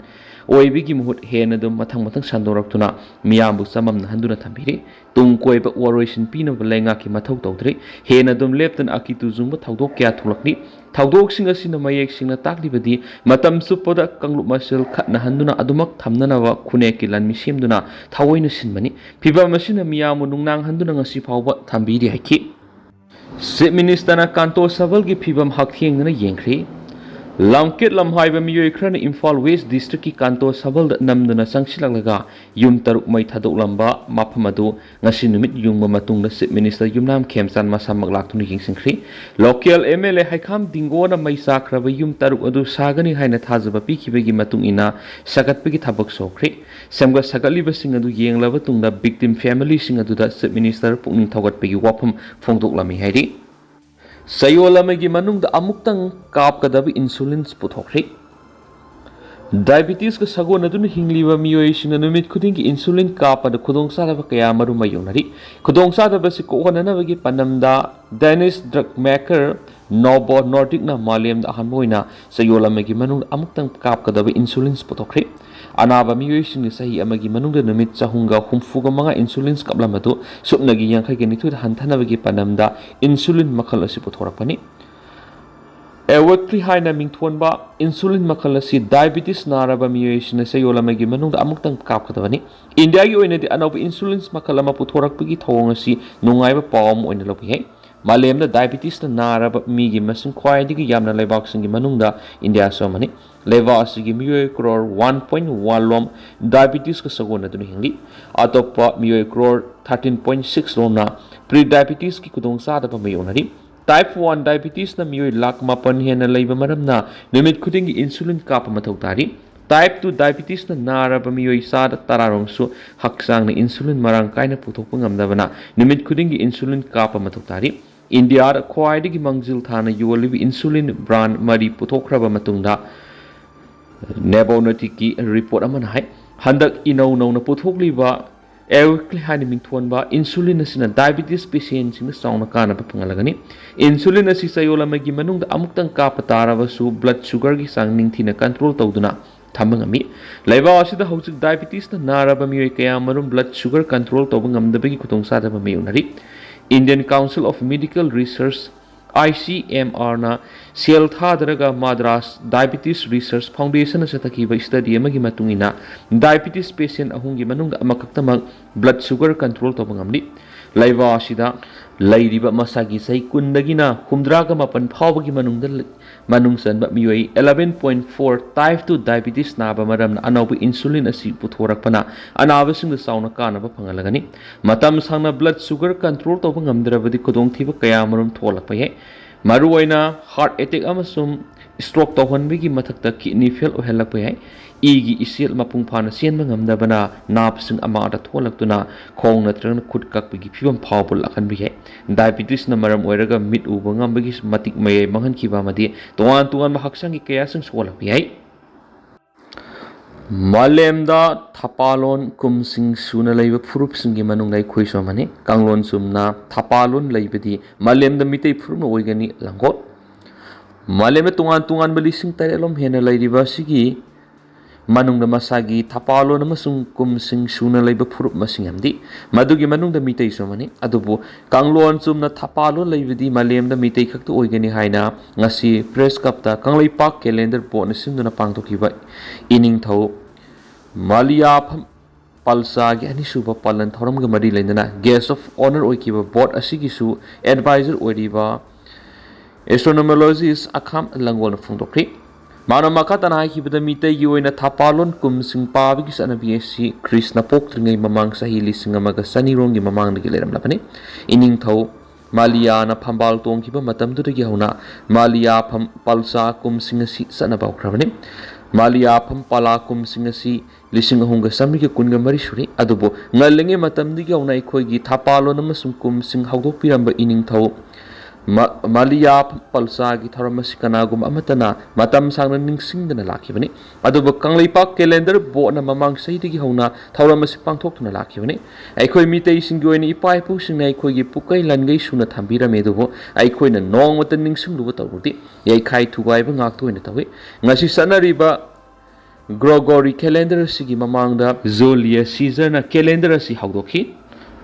ꯑꯣꯏꯕꯒꯤ ꯃꯍꯨꯠ ꯍꯦꯟꯅ ꯑꯗꯨꯝ ꯃꯊꯪ ꯃꯊꯪ ꯁꯟꯗꯣꯔꯛꯇꯨꯅ ꯃꯤꯌꯥꯝꯕꯨ ꯆꯃꯝꯅꯍꯟꯗꯨꯅ ꯊꯝꯕꯤꯔꯤ꯫ ꯇꯨꯡ ꯀꯣꯏꯕ ꯋꯥꯔꯣꯏꯁꯤꯟ ꯄꯤꯅꯕ ꯂꯩꯉꯥꯛꯀꯤ ꯃꯊꯧ ꯇꯧꯗ꯭ꯔꯤ꯫ ꯍꯦꯟꯅ ꯑꯗꯨꯝ ꯂꯦꯞꯇꯅ ꯑꯀꯤꯇꯨ ꯆꯨꯡꯕ ꯊꯧꯗꯣꯛ ꯀꯌꯥ ꯊꯣꯛꯂꯛꯂꯤ꯫ ꯊꯧꯗꯣꯛꯁꯤꯡ ꯑꯁꯤꯅ ꯃꯌꯦꯛ ꯁꯦꯡꯅ ꯇꯥꯛꯂꯤꯕꯗꯤ ꯃꯇꯝ ꯆꯨꯞꯄꯗ ꯀꯥꯡꯂꯨꯞ ꯃꯁꯦꯜ ꯈꯠꯅꯍꯟꯗꯨꯅ ꯑꯗꯨꯃꯛ ꯊꯝꯅꯅꯕ ꯈꯨꯟꯅꯦꯛꯀꯤ ꯂꯥꯟꯃꯤ ꯁꯦꯝꯗꯨꯅ ꯊꯑꯣꯏꯅ ꯁꯤꯟꯕꯅꯤ꯫ ꯐꯤꯚꯝ ꯑꯁꯤꯅ ꯃꯤꯌꯥꯝꯕꯨ ꯅꯨꯡꯅꯥꯡꯍꯟꯗꯨꯅ ꯉꯁꯤ ꯐꯥꯎꯕ ꯊꯝꯕꯤꯔꯤ ꯍꯥꯏꯈꯤ꯫ Chief Ministerꯅ ꯀꯥꯟꯇꯣ ꯁꯕꯜꯒꯤ ꯐꯤꯚꯝ ꯍꯛꯊꯦꯡꯅꯅ ꯌꯦꯡꯈ꯭ꯔꯤ꯫ ꯂꯝꯀꯦꯠ ꯂꯝꯍꯥꯏꯕ ꯃꯤꯑꯣꯏ ꯈꯔꯅ ꯏꯝꯐꯥꯜ West Districtꯀꯤ ꯀꯥꯟꯇꯣ ꯁꯕꯜꯗ ꯅꯝꯗꯨꯅ ꯆꯪꯁꯤꯜꯂꯛꯂꯒ ꯌꯨꯝ ꯇꯔꯨꯛ ꯃꯩ ꯊꯥꯗꯣꯛꯂꯝꯕ ꯃꯐꯝ ꯑꯗꯨ ꯉꯁꯤ ꯅꯨꯃꯤꯠ ꯌꯨꯡꯕ ꯃꯇꯨꯡꯗ Chief Minister ꯌꯨꯝꯅꯥꯝ ꯈꯦꯝꯆꯥꯟ ꯃꯁꯥꯃꯛ ꯂꯥꯛꯇꯨꯅ ꯌꯦꯡꯁꯤꯟꯈ꯭ꯔꯤ꯫ Local M L A ꯍꯩꯈꯥꯝ ꯗꯤꯡꯒꯣꯅ ꯃꯩ ꯆꯥꯛꯈ꯭ꯔꯕ ꯌꯨꯝ ꯇꯔꯨꯛ ꯑꯗꯨ ꯁꯥꯒꯅꯤ ꯍꯥꯏꯅ ꯊꯥꯖꯕ ꯄꯤꯈꯤꯕꯒꯤ ꯃꯇꯨꯡ ꯏꯟꯅ ꯁꯥꯒꯠꯄꯒꯤ ꯊꯕꯛ ꯁꯨꯈ꯭ꯔꯤ꯫ ꯁꯦꯝꯒꯠ ꯁꯥꯒꯠꯂꯤꯕꯁꯤꯡ ꯑꯗꯨ ꯌꯦꯡꯂꯕ ꯇꯨꯡꯗ victim familyꯁꯤꯡ ꯑꯗꯨꯗ Chief Minister ꯄꯨꯛꯅꯤꯡ ꯊꯧꯒꯠꯄꯒꯤ ꯋꯥꯐꯝ ꯐꯣꯡꯗꯣꯛꯂꯝꯃꯤ ꯍꯥꯏꯔꯤ꯫ ꯆꯌꯣꯜ ꯑꯃꯒꯤ ꯃꯅꯨꯡꯗ ꯑꯃꯨꯛꯇꯪ ꯀꯥꯞꯀꯗꯕ insulins ꯄꯨꯊꯣꯛꯈ꯭ꯔꯤ꯫ Diabetesꯀ ꯁꯥꯒꯣꯟꯅꯗꯨꯅ ꯍꯤꯡꯂꯤꯕ ꯃꯤꯑꯣꯏꯁꯤꯡꯅ ꯅꯨꯃꯤꯠ ꯈꯨꯗꯤꯡꯒꯤ insulin ꯀꯥꯞꯄꯗ ꯈꯨꯗꯣꯡꯆꯥꯗꯕ ꯀꯌꯥ ꯃꯔꯨꯝ ꯃꯥꯌꯣꯛꯅꯔꯤ꯫ ꯈꯨꯗꯣꯡꯆꯥꯗꯕ ꯑꯁꯤ ꯀꯣꯛꯍꯟꯅꯅꯕꯒꯤ ꯄꯥꯟꯗꯝꯗ Danish drug maker Novo Nordicꯅ ꯃꯥꯂꯦꯝꯗ ꯑꯍꯥꯟꯕ ꯑꯣꯏꯅ ꯆꯌꯣꯜ ꯑꯃꯒꯤ ꯃꯅꯨꯡꯗ ꯑꯃꯨꯛꯇꯪ ꯀꯥꯞꯀꯗꯕ insulins ꯄꯨꯊꯣꯛꯈ꯭ꯔꯤ꯫ ꯑꯅꯥꯕ ꯃꯤꯑꯣꯏꯁꯤꯡꯅ ꯆꯍꯤ ꯑꯃꯒꯤ ꯃꯅꯨꯡꯗ ꯅꯨꯃꯤꯠ ꯆꯍꯨꯝꯒ ꯍꯨꯝꯐꯨꯒ ꯃꯉꯥ insulins ꯀꯥꯞꯂꯝꯕꯗꯨ ꯁꯨꯞꯅꯒꯤ ꯌꯥꯡꯈꯩꯒ ꯅꯤꯊꯣꯏꯗ ꯍꯟꯊꯅꯕꯒꯤ ꯄꯥꯟꯗꯝꯗ insulin ꯃꯈꯜ ꯑꯁꯤ ꯄꯨꯊꯣꯔꯛꯄꯅꯤ꯫ Awake ꯍꯥꯏꯅ ꯃꯤꯡꯊꯣꯟꯕ insulin ꯃꯈꯜ ꯑꯁꯤ diabetes ꯅꯥꯔꯕ ꯃꯤꯑꯣꯏꯁꯤꯡꯅ ꯆꯌꯣꯜ ꯑꯃꯒꯤ ꯃꯅꯨꯡꯗ ꯑꯃꯨꯛꯇꯪ ꯀꯥꯞꯀꯗꯕꯅꯤ꯫ ꯏꯟꯗꯤꯌꯥꯒꯤ ꯑꯣꯏꯅꯗꯤ ꯑꯅꯧꯕ insulins ꯃꯈꯜ ꯑꯃ ꯄꯨꯊꯣꯔꯛꯄꯒꯤ ꯊꯧꯑꯣꯡ ꯑꯁꯤ ꯅꯨꯡꯉꯥꯏꯕ ꯄꯥꯎ ꯑꯃ ꯑꯣꯏꯅ ꯂꯧꯕ ꯌꯥꯏ꯫ ꯃꯥꯂꯦꯝꯗ diabetesꯅ ꯅꯥꯔꯕ ꯃꯤꯒꯤ ꯃꯁꯤꯡ ꯈ꯭ꯋꯥꯏꯗꯒꯤ ꯌꯥꯝꯅ ꯂꯩꯕꯥꯛꯁꯤꯡꯒꯤ ꯃꯅꯨꯡꯗ ꯏꯟꯗꯤꯌꯥꯁꯨ ꯑꯃꯅꯤ꯫ ꯂꯩꯕꯥꯛ ꯑꯁꯤꯒꯤ ꯃꯤꯑꯣꯏ crore one point one ꯂꯣꯝ diabetesꯀ ꯁꯥꯒꯣꯟꯅꯗꯨꯅ ꯍꯤꯡꯂꯤ꯫ ꯑꯇꯣꯞꯄ ꯃꯤꯑꯣꯏ crore thirteen point six ꯂꯣꯝꯅ pre diabetesꯀꯤ ꯈꯨꯗꯣꯡꯆꯥꯗꯕ ꯃꯥꯌꯣꯛꯅꯔꯤ꯫ Type one diabetesꯅ ꯃꯤꯑꯣꯏ ꯂꯥꯈ ꯃꯥꯄꯟ ꯍꯦꯟꯅ ꯂꯩꯕ ꯃꯔꯝꯅ ꯅꯨꯃꯤꯠ ꯈꯨꯗꯤꯡꯒꯤ insulin ꯀꯥꯞꯄ ꯃꯊꯧ ꯇꯥꯔꯤ꯫ Type two diabetesꯅ ꯅꯥꯔꯕ ꯃꯤꯑꯣꯏ ꯆꯥꯗ ꯇꯔꯥꯔꯣꯝꯁꯨ ꯍꯛꯆꯥꯡꯅ insulin ꯃꯔꯥꯡ ꯀꯥꯏꯅ ꯄꯨꯊꯣꯛꯄ ꯉꯝꯗꯕꯅ ꯅꯨꯃꯤꯠ ꯈꯨꯗꯤꯡꯒꯤ insulin ꯀꯥꯞꯄ ꯃꯊꯧ ꯇꯥꯔꯤ꯫ ꯏꯟꯗꯤꯌꯥꯗ ꯈ꯭ꯋꯥꯏꯗꯒꯤ ꯃꯥꯡꯖꯤꯜ ꯊꯥꯅ ꯌꯣꯜꯂꯤꯕ insulin brand ꯃꯔꯤ ꯄꯨꯊꯣꯛꯈ꯭ꯔꯕ ꯃꯇꯨꯡꯗ Novo Nordicsꯀꯤ report ꯑꯃꯅ ꯍꯥꯏ, ꯍꯟꯗꯛ ꯏꯅꯧ ꯅꯧꯅ ꯄꯨꯊꯣꯛꯂꯤꯕ Awake ꯍꯥꯏꯅ ꯃꯤꯡꯊꯣꯟꯕ insulin ꯑꯁꯤꯅ diabetes patientꯁꯤꯡꯗ ꯆꯥꯎꯅ ꯀꯥꯟꯅꯕ ꯐꯪꯍꯜꯂꯒꯅꯤ꯫ Insulin ꯑꯁꯤ ꯆꯌꯣꯜ ꯑꯃꯒꯤ ꯃꯅꯨꯡꯗ ꯑꯃꯨꯛꯇꯪ ꯀꯥꯞꯄ ꯇꯥꯔꯕꯁꯨ blood sugarꯒꯤ ꯆꯥꯡ ꯅꯤꯡꯊꯤꯅ control ꯇꯧꯗꯨꯅ ꯊꯝꯕ ꯉꯝꯃꯤ꯫ ꯂꯩꯕꯥꯛ ꯑꯁꯤꯗ ꯍꯧꯖꯤꯛ diabetesꯅ ꯅꯥꯔꯕ ꯃꯤꯑꯣꯏ ꯀꯌꯥꯃꯔꯨꯝ blood sugar control ꯇꯧꯕ ꯉꯝꯗꯕꯒꯤ ꯈꯨꯗꯣꯡꯆꯥꯗꯕ ꯃꯥꯌꯣꯛꯅꯔꯤ꯫ Indian Council of Medical Research, ICMRꯅ ꯁꯦꯜ ꯊꯥꯗꯔꯒ Madras Diabetes Research Foundationꯅ ꯆꯠꯊꯈꯤꯕ study ꯑꯃꯒꯤ ꯃꯇꯨꯡ ꯏꯟꯅ, diabetes patient ꯑꯍꯨꯝꯒꯤ ꯃꯅꯨꯡꯗ ꯑꯃꯈꯛꯇꯃꯛ blood sugar control ꯇꯧꯕ ꯉꯝꯂꯤ꯫ ꯂꯩꯕꯥꯛ ꯑꯁꯤꯗ ꯂꯩꯔꯤꯕ ꯃꯁꯥꯒꯤ ꯆꯍꯤ ꯀꯨꯟꯗꯒꯤꯅ ꯍꯨꯝꯗ꯭ꯔꯥꯒ ꯃꯥꯄꯟ ꯐꯥꯎꯕꯒꯤ ꯃꯅꯨꯡꯗ ꯂꯩ-, ꯃꯅꯨꯡ ꯆꯟꯕ ꯃꯤꯑꯣꯏ eleven point four type two diabetes ꯅꯥꯕ ꯃꯔꯝꯅ ꯑꯅꯧꯕ insulin ꯑꯁꯤ ꯄꯨꯊꯣꯔꯛꯄꯅ ꯑꯅꯥꯕꯁꯤꯡꯗ ꯆꯥꯎꯅ ꯀꯥꯟꯅꯕ ꯐꯪꯍꯜꯂꯒꯅꯤ꯫ ꯃꯇꯝ ꯁꯥꯡꯅ blood sugar control ꯇꯧꯕ ꯉꯝꯗ꯭ꯔꯕꯗꯤ ꯈꯨꯗꯣꯡꯊꯤꯕ ꯀꯌꯥ ꯑꯃꯔꯣꯝ ꯊꯣꯛꯂꯛꯄ ꯌꯥꯏ꯫ ꯃꯔꯨꯑꯣꯏꯅ heart attack ꯑꯃꯁꯨꯡ ꯁ꯭ꯇ꯭ꯔꯣꯛ ꯇꯧꯍꯟꯕꯒꯤ ꯃꯊꯛꯇ ꯀꯤꯗꯅꯤ ꯐꯦꯜ ꯑꯣꯏꯍꯜꯂꯛꯄ ꯌꯥꯏ꯫ ꯏꯒꯤ ꯏꯆꯦꯜ ꯃꯄꯨꯡ ꯐꯥꯅ ꯆꯦꯟꯕ ꯉꯝꯗꯕꯅ ꯅꯥꯕꯁꯤꯡ ꯑꯃꯥꯡꯗ ꯊꯣꯛꯍꯜꯂꯛꯇꯨꯅ ꯈꯣꯡ ꯅꯠꯇ꯭ꯔꯒꯅ ꯈꯨꯠ ꯀꯛꯄꯒꯤ ꯐꯤꯕꯝ ꯐꯥꯎꯕ ꯂꯥꯛꯍꯟꯕ ꯌꯥꯏ꯫ ꯗꯥꯏꯕꯤꯇꯤꯁꯅ ꯃꯔꯝ ꯑꯣꯏꯔꯒ ꯃꯤꯠ ꯎꯕ ꯉꯝꯕꯒꯤ ꯃꯇꯤꯛ ꯃꯌꯥꯏ ꯃꯥꯡꯍꯟꯈꯤꯕ ꯑꯃꯗꯤ ꯇꯣꯉꯥꯟ ꯇꯣꯉꯥꯟꯕ ꯍꯛꯆꯥꯡꯒꯤ ꯀꯌꯥꯁꯤꯡ ꯁꯣꯛꯍꯜꯂꯛꯄ ꯌꯥꯏ꯫ ꯃꯥꯂꯦꯝꯗ ꯊꯄꯥꯂꯣꯟ ꯀꯨꯝꯁꯤꯡ ꯁꯨꯅ ꯂꯩꯕ ꯐꯨꯔꯨꯞꯁꯤꯡꯒꯤ ꯃꯅꯨꯡꯗ ꯑꯩꯈꯣꯏꯁꯨ ꯑꯃꯅꯤ꯫ ꯀꯥꯡꯂꯣꯟ ꯆꯨꯝꯅ ꯊꯄꯥꯂꯣꯟ ꯂꯩꯕꯗꯤ ꯃꯥꯂꯦꯝꯗ ꯃꯤꯇꯩ ꯐꯨꯔꯨꯞꯅ ꯑꯣꯏꯒꯅꯤ꯫ ꯂꯥꯡꯒꯣꯜ꯫ ꯃꯥꯂꯦꯝꯗ ꯇꯣꯉꯥꯟ ꯇꯣꯉꯥꯟꯕ ꯂꯤꯁꯤꯡ ꯇꯔꯦꯠꯂꯣꯝ ꯍꯦꯟꯅ ꯂꯩꯔꯤꯕ ꯑꯁꯤꯒꯤ ꯃꯅꯨꯡꯗ ꯃꯁꯥꯒꯤ ꯊꯄꯥꯂꯣꯟ ꯑꯃꯁꯨꯡ ꯀꯨꯝꯁꯤꯡ ꯁꯨꯅ ꯂꯩꯕ ꯐꯨꯔꯨꯞ ꯃꯁꯤꯡ ꯌꯥꯝꯗꯦ꯫ ꯃꯗꯨꯒꯤ ꯃꯅꯨꯡꯗ ꯃꯤꯇꯩꯁꯨ ꯑꯃꯅꯤ꯫ ꯑꯗꯨꯕꯨ ꯀꯥꯡꯂꯣꯟ ꯆꯨꯝꯅ ꯊꯄꯥꯂꯣꯟ ꯂꯩꯕꯗꯤ ꯃꯥꯂꯦꯝꯗ ꯃꯤꯇꯩ ꯈꯛꯇ ꯑꯣꯏꯒꯅꯤ ꯍꯥꯏꯅ ꯉꯁꯤ ꯄ꯭ꯔꯦꯁ ꯀ꯭ꯂꯕꯇ ꯀꯪꯂꯩꯄꯥꯛ ꯀꯦꯂꯦꯟꯗꯔ ꯕꯣꯔꯗꯅ ꯁꯤꯟꯗꯨꯅ ꯄꯥꯡꯊꯣꯛꯈꯤꯕ ꯏꯅꯤꯡꯊꯧ ꯃꯥꯂꯤꯌꯥꯐꯝ ꯄꯜꯆꯥꯒꯤ ꯑꯅꯤꯁꯨꯕ ꯄꯥꯂꯟ ꯊꯧꯔꯝꯒ ꯃꯔꯤ ꯂꯩꯅꯅ ꯒꯦꯁ ꯑꯣꯐ ꯑꯣꯅꯔ ꯑꯣꯏꯈꯤꯕ ꯕꯣꯔꯗ ꯑꯁꯤꯒꯤꯁꯨ ꯑꯦꯗꯚꯥꯏꯖꯔ ꯑꯣꯏꯔꯤꯕ ꯑꯦꯁꯇ꯭ꯔꯣꯅꯣꯃꯣꯂꯣꯖꯤꯁ ꯑꯈꯥꯝ ꯂꯪꯒꯣꯜꯅ ꯐꯣꯡꯗꯣꯛꯈꯤ꯫ ꯃꯥꯅ ꯃꯈꯥ ꯇꯥꯅ ꯍꯥꯏꯈꯤꯕꯗ, ꯃꯤꯇꯩꯒꯤ ꯑꯣꯏꯅ ꯊꯄꯥꯂꯣꯟ ꯀꯨꯝꯁꯤꯡ ꯄꯥꯕꯒꯤ ꯆꯠꯅꯕꯤ ꯑꯁꯤ ꯈ꯭ꯔꯤꯁꯅ ꯄꯣꯛꯇ꯭ꯔꯤꯉꯩ ꯃꯃꯥꯡ ꯆꯍꯤ ꯂꯤꯁꯤꯡ ꯑꯃꯒ ꯆꯅꯤꯔꯣꯝꯒꯤ ꯃꯃꯥꯡꯗꯒꯤ ꯂꯩꯔꯝꯂꯕꯅꯤ꯫ ꯏꯅꯤꯡꯊꯧ ꯃꯥꯂꯤꯌꯥꯅ ꯐꯝꯕꯥꯜ ꯇꯣꯡꯈꯤꯕ ꯃꯇꯝꯗꯨꯗꯒꯤ ꯍꯧꯅ ꯃꯥꯂꯤꯌꯥꯐꯝ ꯄꯜꯆꯥ ꯀꯨꯝꯁꯤꯡ ꯑꯁꯤ ꯆꯠꯅꯕ ꯍꯧꯈ꯭ꯔꯕꯅꯤ꯫ ꯃꯥꯂꯤꯌꯥꯐꯝ ꯄꯂꯥ ꯀꯨꯝꯁꯤꯡ ꯑꯁꯤ ꯂꯤꯁꯤꯡ ꯑꯍꯨꯝꯒ ꯆꯥꯃꯔꯤꯒ ꯀꯨꯟꯒ ꯃꯔꯤ ꯁꯨꯔꯤ꯫ ꯑꯗꯨꯕꯨ ꯉꯜꯂꯤꯉꯩ ꯃꯇꯝꯗꯒꯤ ꯍꯧꯅ ꯑꯩꯈꯣꯏꯒꯤ ꯊꯄꯥꯂꯣꯟ ꯑꯃꯁꯨꯡ ꯀꯨꯝꯁꯤꯡ ꯍꯧꯗꯣꯛꯄꯤꯔꯝꯕ ꯏꯅꯤꯡꯊꯧ ꯃ-, ꯃꯥꯂꯤꯌꯥ ꯄꯜꯆꯥꯒꯤ ꯊꯧꯔꯝ ꯑꯁꯤ ꯀꯅꯥꯒꯨꯝꯕ ꯑꯃꯠꯇꯅ ꯃꯇꯝ ꯁꯥꯡꯅ ꯅꯤꯡꯁꯤꯡꯗꯅ ꯂꯥꯛꯈꯤꯕꯅꯤ꯫ ꯑꯗꯨꯕꯨ ꯀꯪꯂꯩꯄꯥꯛ ꯀꯦꯂꯦꯟꯗꯔ ꯕꯣꯔꯗꯅ ꯃꯃꯥꯡ ꯆꯍꯤꯗꯒꯤ ꯍꯧꯅ ꯊꯧꯔꯝ ꯑꯁꯤ ꯄꯥꯡꯊꯣꯛꯇꯨꯅ ꯂꯥꯛꯈꯤꯕꯅꯤ꯫ ꯑꯩꯈꯣꯏ ꯃꯤꯇꯩꯁꯤꯡꯒꯤ ꯑꯣꯏꯅ ꯏꯄꯥ ꯏꯄꯨꯁꯤꯡꯅ ꯑꯩꯈꯣꯏꯒꯤ ꯄꯨꯀꯩ ꯂꯟꯒꯩ ꯁꯨꯅ ꯊꯝꯕꯤꯔꯝꯃꯤ, ꯑꯗꯨꯕꯨ ꯑꯩꯈꯣꯏꯅ ꯅꯣꯡꯃꯇ ꯅꯤꯡꯁꯤꯡꯂꯨꯕ ꯇꯧꯔꯨꯗꯦ꯫ ꯌꯩꯈꯥꯏ ꯊꯨꯒꯥꯏꯕ ꯉꯥꯛꯇ ꯑꯣꯏꯅ ꯇꯧꯏ꯫ ꯉꯁꯤ ꯆꯠꯅꯔꯤꯕ ꯒ꯭ꯔꯣꯒꯣꯔꯤ ꯀꯦꯂꯦꯟꯗꯔ ꯑꯁꯤꯒꯤ ꯃꯃꯥꯡꯗ ꯖꯨꯂꯤꯌꯁ ꯁꯤꯖꯔꯅ ꯀꯦꯂꯦꯟꯗꯔ ꯑꯁꯤ ꯍꯧꯗꯣꯛꯈꯤ꯫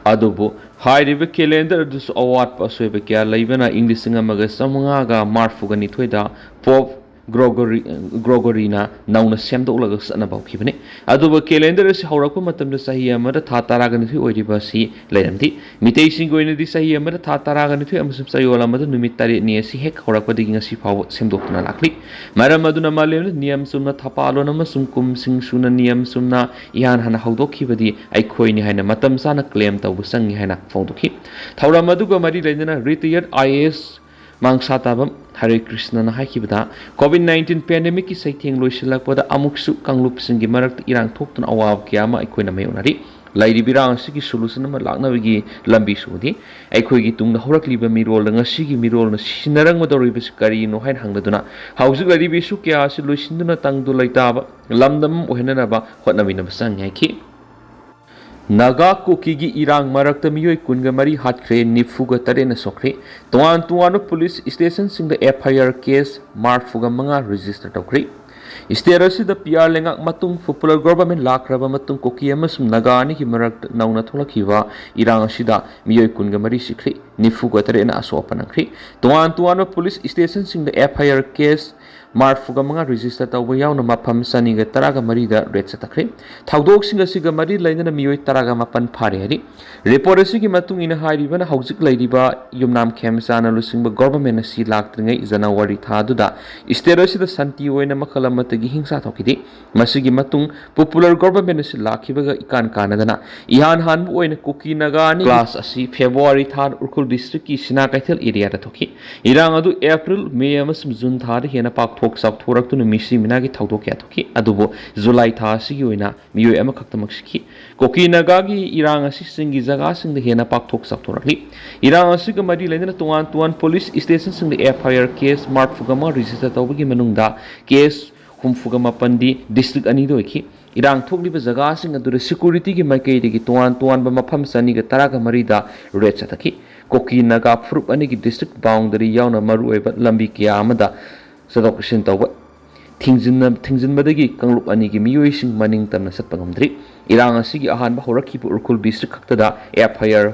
ꯑꯗꯨꯕꯨ ꯍꯥꯏꯔꯤꯕ ꯀꯦꯂꯦꯟꯗꯔ ꯑꯗꯨꯁꯨ ꯑꯋꯥꯠꯄ ꯑꯁꯣꯏꯕ ꯀꯌꯥ ꯂꯩꯕꯅ ꯏꯪ ꯂꯤꯁꯤꯡ ꯑꯃꯒ ꯆꯥꯃꯉꯥꯒ ꯃꯔꯤꯐꯨꯒ ꯅꯤꯊꯣꯏꯗ ꯄꯣꯞ ꯒ꯭ꯔꯣꯒꯣꯔꯤ, ꯒ꯭ꯔꯣꯒꯣꯔꯤꯅ ꯅꯧꯅ ꯁꯦꯝꯗꯣꯛꯂꯒ ꯆꯠꯅꯕ ꯍꯧꯈꯤꯕꯅꯤ꯫ ꯑꯗꯨꯕꯨ ꯀꯦꯂꯦꯟꯗꯔ ꯑꯁꯤ ꯍꯧꯔꯛꯄ ꯃꯇꯝꯗ ꯆꯍꯤ ꯑꯃꯗ ꯊꯥ ꯇꯔꯥꯒ ꯅꯤꯊꯣꯏ ꯑꯣꯏꯔꯤꯕ ꯑꯁꯤ ꯂꯩꯔꯝꯗꯦ꯫ ꯃꯤꯇꯩꯁꯤꯡꯒꯤ ꯑꯣꯏꯅꯗꯤ ꯆꯍꯤ ꯑꯃꯗ ꯊꯥ ꯇꯔꯥꯒ ꯅꯤꯊꯣꯏ ꯑꯃꯁꯨꯡ ꯆꯌꯣꯜ ꯑꯃꯗ ꯅꯨꯃꯤꯠ ꯇꯔꯦꯠꯅꯤ ꯑꯁꯤ ꯍꯦꯛ ꯍꯧꯔꯛꯄꯗꯒꯤ ꯉꯁꯤ ꯐꯥꯎꯕ ꯁꯦꯝꯗꯣꯛꯇꯨꯅ ꯂꯥꯛꯂꯤ꯫ ꯃꯔꯝ ꯑꯗꯨꯅ ꯃꯥꯂꯦꯝꯗ ꯅꯤꯌꯝ ꯆꯨꯝꯅ ꯊꯄꯥꯂꯣꯟ ꯑꯃꯁꯨꯡ ꯀꯨꯝꯁꯤꯡ ꯁꯨꯅ ꯅꯤꯌꯝ ꯆꯨꯝꯅ ꯏꯍꯥꯟ ꯍꯥꯟꯅ ꯍꯧꯗꯣꯛꯈꯤꯕꯗꯤ ꯑꯩꯈꯣꯏꯅꯤ ꯍꯥꯏꯅ ꯃꯇꯝ ꯆꯥꯅ ꯀ꯭ꯂꯦꯝ ꯇꯧꯕ ꯆꯪꯏ ꯍꯥꯏꯅ ꯐꯣꯡꯗꯣꯛꯈꯤ꯫ ꯊꯧꯔꯝ ꯑꯗꯨꯒ ꯃꯔꯤ ꯂꯩꯅꯅ ꯔꯤꯇꯥꯌꯔꯗ ꯑꯥꯏ ꯑꯦ ꯑꯦꯁ ꯃꯥꯡꯁꯥ ꯇꯥꯕꯝ ꯍꯔꯦ ꯀ꯭ꯔꯤꯁꯅꯅ ꯍꯥꯏꯈꯤꯕꯗ, COVID nineteen pandemicꯀꯤ ꯆꯩꯊꯦꯡ ꯂꯣꯏꯁꯤꯜꯂꯛꯄꯗ ꯑꯃꯨꯛꯁꯨ ꯀꯥꯡꯂꯨꯞꯁꯤꯡꯒꯤ ꯃꯔꯛꯇ ꯏꯔꯥꯡ ꯊꯣꯛꯇꯨꯅ ꯑꯋꯥꯕ ꯀꯌꯥ ꯑꯃ ꯑꯩꯈꯣꯏꯅ ꯃꯥꯌꯣꯛꯅꯔꯤ꯫ ꯂꯩꯔꯤꯕ ꯏꯔꯥꯡ ꯑꯁꯤꯒꯤ solution ꯑꯃ ꯂꯥꯛꯅꯕꯒꯤ ꯂꯝꯕꯤꯁꯨ ꯎꯗꯦ꯫ ꯑꯩꯈꯣꯏꯒꯤ ꯇꯨꯡꯗ ꯍꯧꯔꯛꯂꯤꯕ ꯃꯤꯔꯣꯜꯗ ꯉꯁꯤꯒꯤ ꯃꯤꯔꯣꯜꯅ ꯁꯤꯟꯅꯔꯝꯒꯗꯧꯔꯤꯕꯁꯤ ꯀꯔꯤꯅꯣ ꯍꯥꯏꯅ ꯍꯪꯂꯗꯨꯅ, ꯍꯧꯖꯤꯛ ꯂꯩꯔꯤꯕ issue ꯀꯌꯥ ꯑꯁꯤ ꯂꯣꯏꯁꯤꯟꯗꯨꯅ ꯇꯪꯗꯨ ꯂꯩꯇꯥꯕ ꯂꯝꯗꯝ ꯑꯃ ꯑꯣꯏꯍꯟꯅꯅꯕ ꯍꯣꯠꯅꯃꯤꯟꯅꯕ ꯆꯪꯉꯤ ꯍꯥꯏꯈꯤ꯫ ꯅꯥꯒꯥ ꯀꯨꯀꯤꯒꯤ ꯏꯔꯥꯡ ꯃꯔꯛꯇ ꯃꯤꯑꯣꯏ ꯀꯨꯟꯒ ꯃꯔꯤ ꯍꯥꯠꯈ꯭ꯔꯦ, ꯅꯤꯐꯨꯒ ꯇꯔꯦꯠꯅ ꯁꯣꯛꯈ꯭ꯔꯦ꯫ ꯇꯣꯉꯥꯟ ꯇꯣꯉꯥꯟꯕ police stationꯁꯤꯡꯗ FIR case ꯃꯔꯐꯨꯒ ꯃꯉꯥ register ꯇꯧꯈ꯭ꯔꯦ꯫ State ꯑꯁꯤꯗ PR ꯂꯩꯉꯥꯛ ꯃꯇꯨꯡ popular government ꯂꯥꯛꯈ꯭ꯔꯕ ꯃꯇꯨꯡ ꯀꯨꯀꯤ ꯑꯃꯁꯨꯡ ꯅꯥꯒꯥ ꯑꯅꯤꯒꯤ ꯃꯔꯛꯇ ꯅꯧꯅ ꯊꯣꯛꯂꯛꯈꯤꯕ ꯏꯔꯥꯡ ꯑꯁꯤꯗ ꯃꯤꯑꯣꯏ ꯀꯨꯟꯒ ꯃꯔꯤ ꯁꯤꯈ꯭ꯔꯦ, ꯅꯤꯐꯨꯒ ꯇꯔꯦꯠꯅ ꯑꯁꯣꯛ ꯑꯄꯟ ꯅꯪꯈ꯭ꯔꯦ꯫ ꯇꯣꯉꯥꯟ ꯇꯣꯉꯥꯟꯕ police stationꯁꯤꯡꯗ FIR case ꯃꯔꯐꯨꯒ ꯃꯉꯥ register ꯇꯧꯕ ꯌꯥꯎꯅ ꯃꯐꯝ ꯆꯅꯤꯒ ꯇꯔꯥꯒ ꯃꯔꯤꯗ raid ꯆꯠꯊꯈ꯭ꯔꯦ꯫ ꯊꯧꯗꯣꯛꯁꯤꯡ ꯑꯁꯤꯒ ꯃꯔꯤ ꯂꯩꯅꯅ ꯃꯤꯑꯣꯏ ꯇꯔꯥꯒ ꯃꯥꯄꯟ ꯐꯥꯔꯦ ꯍꯥꯏꯔꯤ꯫ Report ꯑꯁꯤꯒꯤ ꯃꯇꯨꯡ ꯏꯟꯅ ꯍꯥꯏꯔꯤꯕꯅ ꯍꯧꯖꯤꯛ ꯂꯩꯔꯤꯕ ꯌꯨꯝꯅꯥꯝ ꯈꯦꯝꯆꯥꯅ ꯂꯨꯆꯤꯡꯕ government ꯑꯁꯤ ꯂꯥꯛꯇ꯭ꯔꯤꯉꯩ January ꯊꯥꯗꯨꯗ state ꯑꯁꯤꯗ ꯁꯥꯟꯇꯤ ꯑꯣꯏꯅ ꯃꯈꯜ ꯑꯃꯠꯇꯒꯤ ꯍꯤꯡꯁꯥ ꯊꯣꯛꯈꯤꯗꯦ꯫ ꯃꯁꯤꯒꯤ ꯃꯇꯨꯡ popular government ꯑꯁꯤ ꯂꯥꯛꯈꯤꯕꯒ ꯏꯀꯥꯟ ꯀꯥꯟꯅꯗꯅ ꯏꯍꯥꯟ ꯍꯥꯟꯕ ꯑꯣꯏꯅ ꯀꯨꯀꯤ ꯅꯥꯒꯥ ꯑꯅꯤ clash ꯑꯁꯤ February ꯊꯥ ꯎꯈ꯭ꯔꯨꯜ districtꯀꯤ ꯁꯤꯅꯥ ꯀꯩꯊꯦꯜ areaꯗ ꯊꯣꯛꯈꯤ꯫ ꯏꯔꯥꯡ ꯑꯗꯨ April, May ꯑꯃꯁꯨꯡ June ꯊꯥꯗ ꯍꯦꯟꯅ ꯄꯥꯛꯊꯣꯛ ꯆꯥꯎꯊꯣꯔꯛꯇꯨꯅ ꯃꯤꯁꯤ ꯃꯤꯅꯥꯒꯤ ꯊꯧꯗꯣꯛ ꯀꯌꯥ ꯊꯣꯛꯈꯤ꯫ ꯑꯗꯨꯕꯨ July ꯊꯥ ꯑꯁꯤꯒꯤ ꯑꯣꯏꯅ ꯃꯤꯑꯣꯏ ꯑꯃꯈꯛꯇꯃꯛ ꯁꯤꯈꯤ꯫ ꯀꯨꯀꯤ ꯅꯥꯒꯥꯒꯤ ꯏꯔꯥꯡ ꯑꯁꯤ ꯆꯤꯡꯒꯤ ꯖꯒꯥꯁꯤꯡꯗ ꯍꯦꯟꯅ ꯄꯥꯛꯊꯣꯛ ꯆꯥꯎꯊꯣꯔꯛꯂꯤ꯫ ꯏꯔꯥꯡ ꯑꯁꯤꯒ ꯃꯔꯤ ꯂꯩꯅꯅ ꯇꯣꯉꯥꯟ ꯇꯣꯉꯥꯟ police stationꯁꯤꯡꯗ FIR case ꯃꯔꯐꯨꯒ ꯑꯃ register ꯇꯧꯕꯒꯤ ꯃꯅꯨꯡꯗ case ꯍꯨꯝꯐꯨꯒ ꯃꯥꯄꯟꯗꯤ district ꯑꯅꯤꯗ ꯑꯣꯏꯈꯤ꯫ ꯏꯔꯥꯡ ꯊꯣꯛꯂꯤꯕ ꯖꯒꯥꯁꯤꯡ ꯑꯗꯨꯗ securityꯒꯤ ꯃꯥꯏꯀꯩꯗꯒꯤ ꯇꯣꯉꯥꯟ ꯇꯣꯉꯥꯟꯕ ꯃꯐꯝ ꯆꯅꯤꯒ ꯇꯔꯥꯒ ꯃꯔꯤꯗ raid ꯆꯠꯊꯈꯤ꯫ ꯀꯨꯀꯤ ꯅꯥꯒꯥ ꯐꯨꯔꯨꯞ ꯑꯅꯤꯒꯤ district boundary ꯌꯥꯎꯅ ꯃꯔꯨꯑꯣꯏꯕ ꯂꯝꯕꯤ ꯀꯌꯥ ꯑꯃꯗ ꯆꯠꯊꯣꯛ ꯆꯠꯁꯤꯟ ꯇꯧꯕ ꯊꯤꯡꯖꯤꯟꯅ-, ꯊꯤꯡꯖꯤꯟꯕꯗꯒꯤ ꯀꯥꯡꯂꯨꯞ ꯑꯅꯤꯒꯤ ꯃꯤꯑꯣꯏꯁꯤꯡ ꯃꯅꯤꯡ ꯇꯝꯅ ꯆꯠꯄ ꯉꯝꯗ꯭ꯔꯤ꯫ ꯏꯔꯥꯡ ꯑꯁꯤꯒꯤ ꯑꯍꯥꯟꯕ ꯍꯧꯔꯛꯈꯤꯕ ꯎꯈ꯭ꯔꯨꯜ district ꯈꯛꯇꯗ FIR